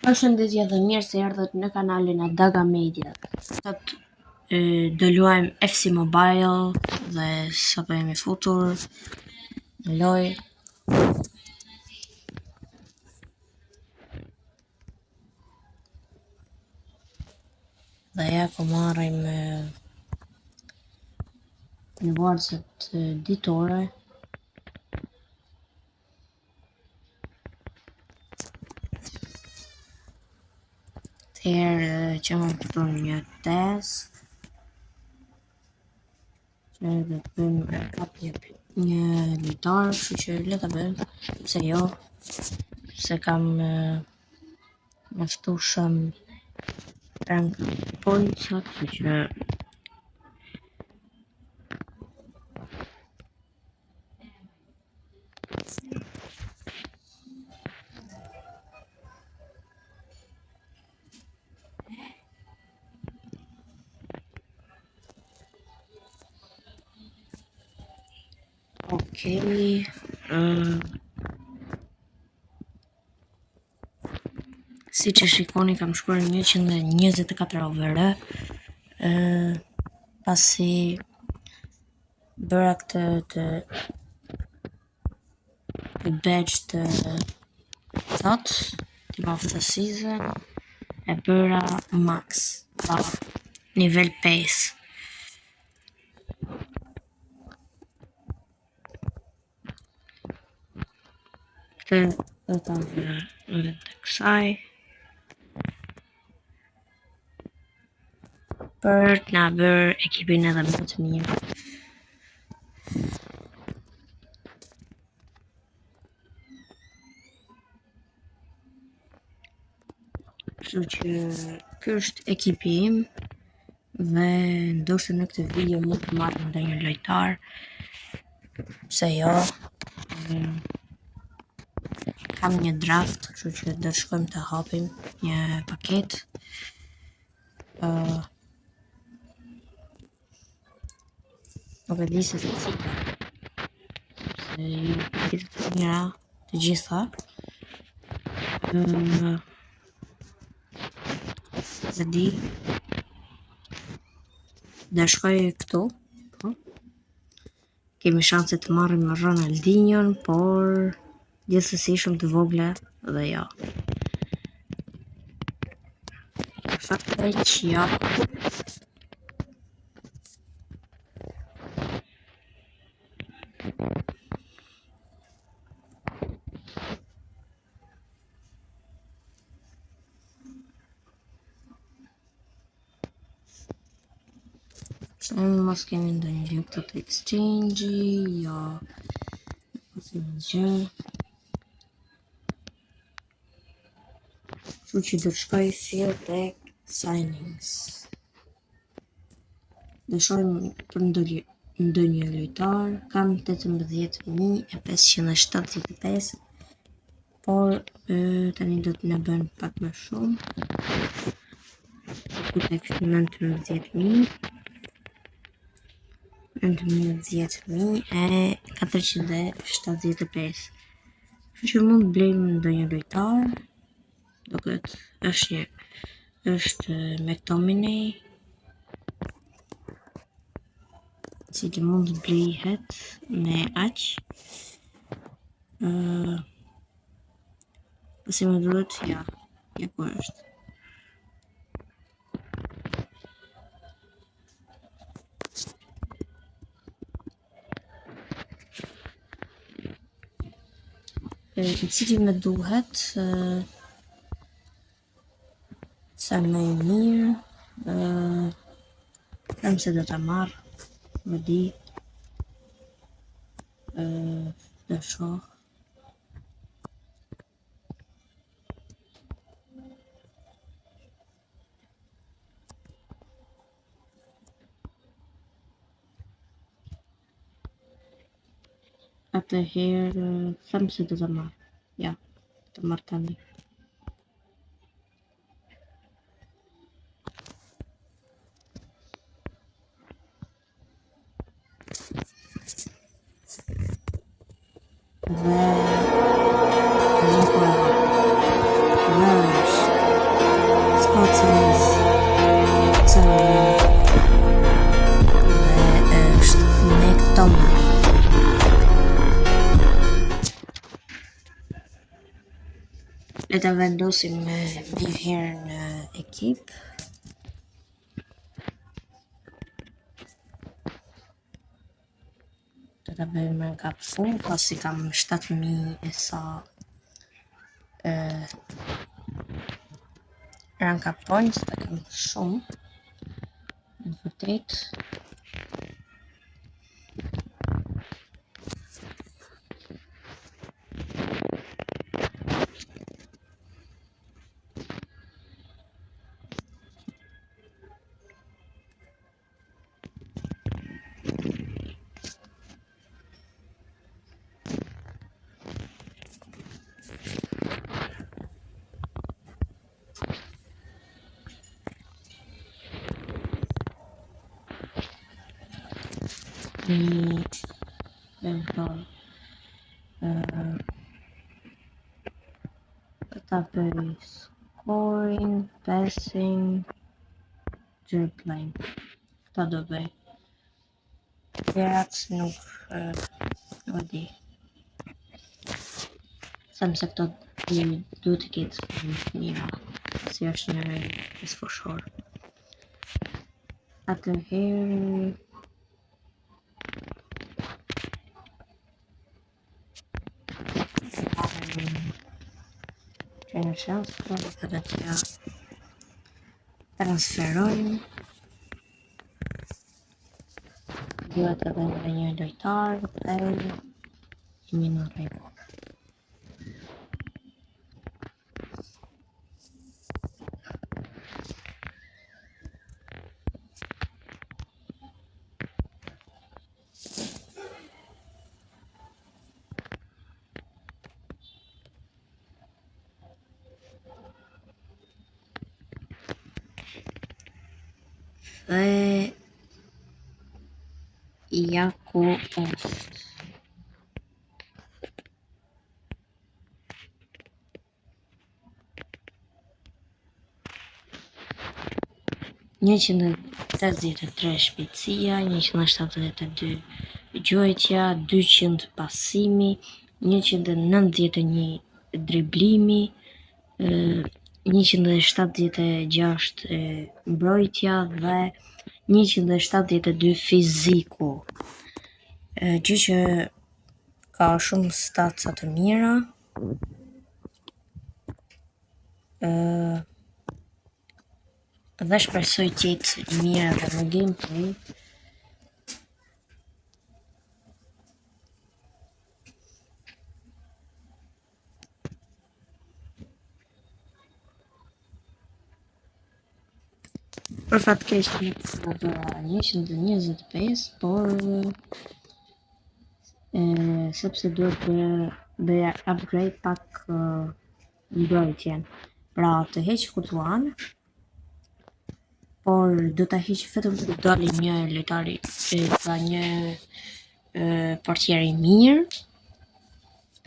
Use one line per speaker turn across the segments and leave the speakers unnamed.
Përshëndetje dhe mirë se erdhët në kanalin e Daga Media. Sot e, do luajmë FC Mobile dhe sapo jemi futur në lojë. Dhe ja ku marrim rewards-et ditore. Atëherë që më këtu një test që do të bëjmë kap një, një lojtar, kështu që le ta bëjmë, pse jo, se kam mjaftueshëm rank points, kështu që Okej. Okay. Si që shikoni kam shkuar 124 OVR uh, pasi bëra këtë të të badge të thot Team of the Season e bëra max pra nivel 5 Këtë do ta vë në vend të kësaj. Për të na bërë ekipin edhe më të mirë. Kështu që ky është ekipi im dhe ndoshta në këtë video mund të marrim ndonjë lojtar. Pse jo? Kam një draft, kështu që do të shkojmë të hapim një paket. Uh, nuk e di se të cila. Se janë pakete të mira të gjitha. Uh, e di. Do shkoj këtu. Po. Kemi shanse të marrim Ronaldinhon, por gjithsesi shumë të vogla dhe jo. Për fat të keq, jo. Pse mos kemi ndonjë gjë këtu të exchange jo. Mos kemi gjë. Kështu që do të shkoj fill tek signings. Do shohim për ndonjë ndonjë lojtar, kam 18575, por e, tani do të na bën pak më shumë. Këtu tek 19000. 19475. Kështu që mund të blejmë ndonjë lojtar. Duket është një është McTominay cili mund të blihet me aq. Uh, pasi më duhet, ja, ja ku është. I cili më duhet sa më i mirë them se do ta marr më di do shoh Atëherë them se do ta marr. Ja, do ta marr tani. Dhe ja ku e hap. Dhe është. Le ta vendosim një herë në ekip. Do ta bëjmë rank up full, pasi kam 7000 e sa rank up points, dhe kam shumë. Në vërtet. Një ta bëj scoring, passing, dribbling. Këta do bëj. Tjerat nuk nuk e di. Them se këto duhet të ketë të mira, si është një mesfushor. Atëherë Që në shans, edhe t'ja transferojmë. Duhet edhe nga një lojtar dhe jemi në rregull. Dhe ja ku është. 183 shpejtësia, 172 gjuajtja, 200 pasimi, 191 driblimi, 176 mbrojtja dhe 172 fiziku. Gjë që ka shumë statsa të mira. Dhe shpresoj të jetë i mirë edhe në gameplay. Për fat keq nuk na bëra 125, por sepse duhet të bëja upgrade pak mbrojtjen. Pra të heq Courtois, por do ta heq vetëm kur dali një lojtari, pra një portier i mirë.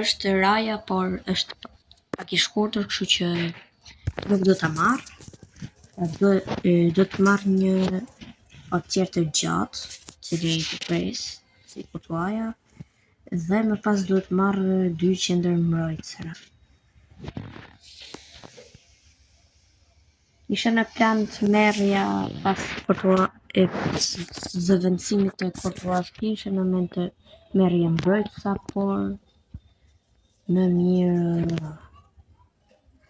Është Raja, por është pak i shkurtër, kështu që nuk do ta marr. Do të marr një portier të gjatë, cili të pres, si Courtois, dhe më pas duhet marr dy qendër mbrojtësra. Isha në plan të merrja pas Courtois, pas zëvendësimit të Courtois, isha në mend të merrja mbrojtësa, por më mirë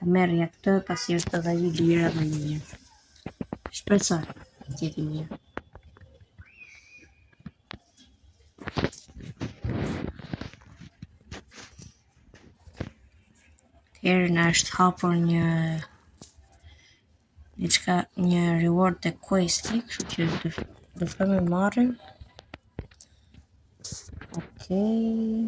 ta merrja këtë pasi është edhe i lirë edhe i mirë. Shpresoj të jetë i mirë. Herë na është hapur një diçka, një reward te questi, kështu që do shkojmë e marrim. Okej.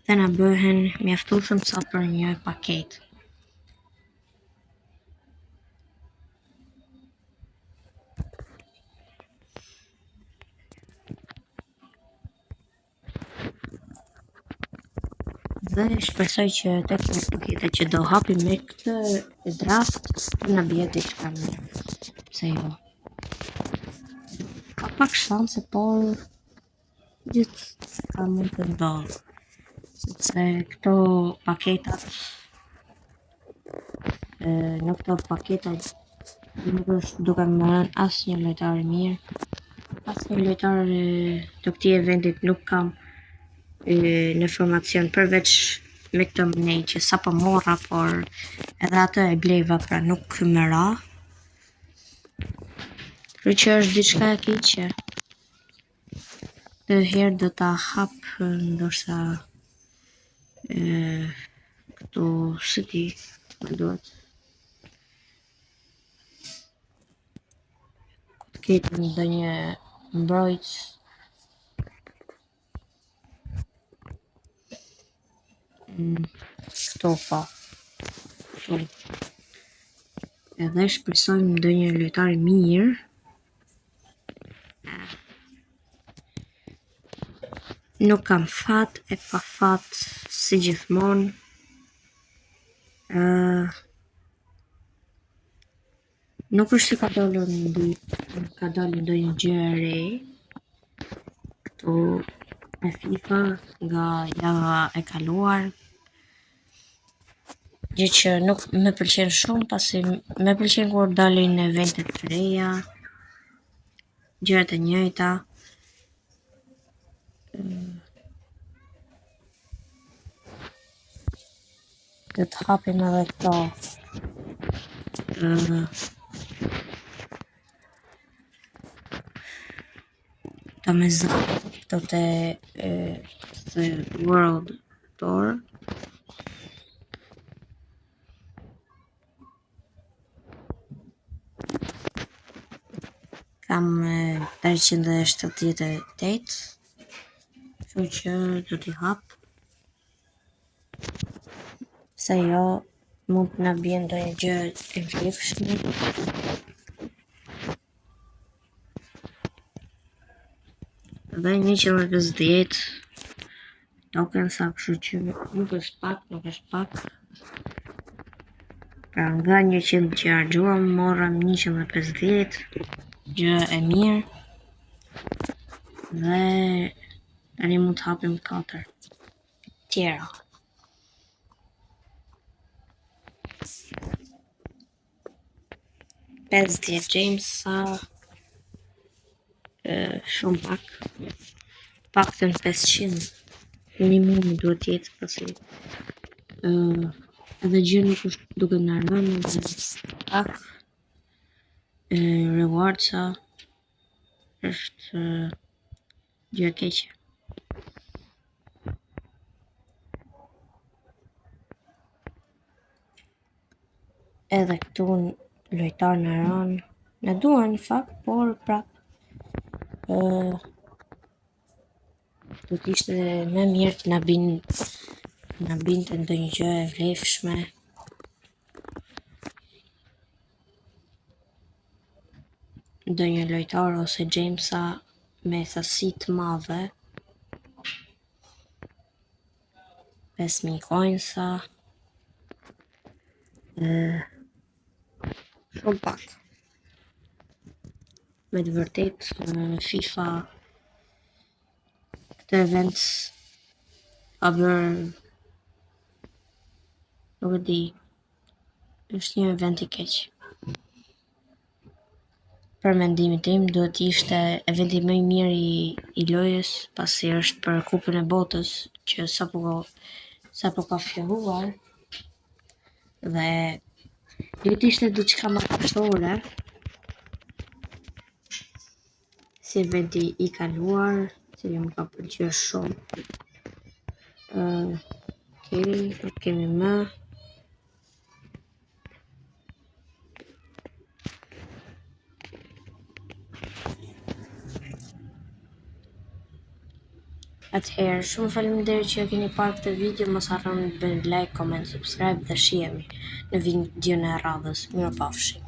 Dhe na bëhen mjaftueshëm sa për një paket. Dhe shpresoj që tek një paketa që do hapim me këtë draft të na bie diçka mirë. Pse jo? Ka pak shanse, por gjithçka mund të ndodhë. Sepse këto paketat në këto paketa nuk është duke më rënë asnjë lojtar i mirë. Asnjë lojtar të këtij eventit nuk kam në formacion përveç me këtë nej që sapo morra, por edhe atë e bleva, pra nuk më ra. Kështu që është diçka e keqe. Këtë herë do ta hap ndoshta këtu si di, më duhet. Ku të ketë ndonjë mbrojtës. Këtu po. Këtu. Edhe shpresojmë ndonjë lojtar i mirë. Nuk kam fat, e pa fat si gjithmonë. Nuk është se ka dalur ka dalë ndonjë gjë e re këtu në FIFA nga java e kaluar. Gjë që nuk më pëlqen shumë pasi më pëlqen kur dalin evente të reja, gjërat e njëjta. Do të hapim edhe këto. Këto me zë, këto të The World Tour. Kam 378, kështu që do t'i hap. Pse jo, mund të na bjen ndonjë gjë e vlefshme. Dhe 150 tokensa, kështu që nuk është pak, nuk është pak. Pra nga 100 që harxhuam, morëm 150, gjë e mirë. Dhe tani mund të hapim 4 tjera. 50 gemsa, shumë pak, paktën 500 minimum duhet jetë, pasi edhe gjë nuk është duke na rënë dhe pak rewardsa është gjë e keqe. Edhe këtu lojtar në rënë, na duan në fakt, por prap do të ishte më mirë të na binte ndonjë gjë e vlefshme. Ndonjë lojtar ose gemsa me sasi të madhe. 5000 coinsa. Shumë pak. Me të vërtet FIFA këtë event ka bërë, nuk e di, është një event i keq. Për mendimin tim duhet ishte eventi më i mirë i lojës, pasi është për Kupën e Botës që sapo ka filluar dhe duhet ishte diçka më madhështore si eventi i kaluar, cili më ka pëlqyer shumë. Okej, nuk kemi më. Atëherë, shumë faleminderit që e keni parë këtë video, mos harroni të bëni like, comment, subscribe dhe shihemi në videon e radhës. Mirupafshim.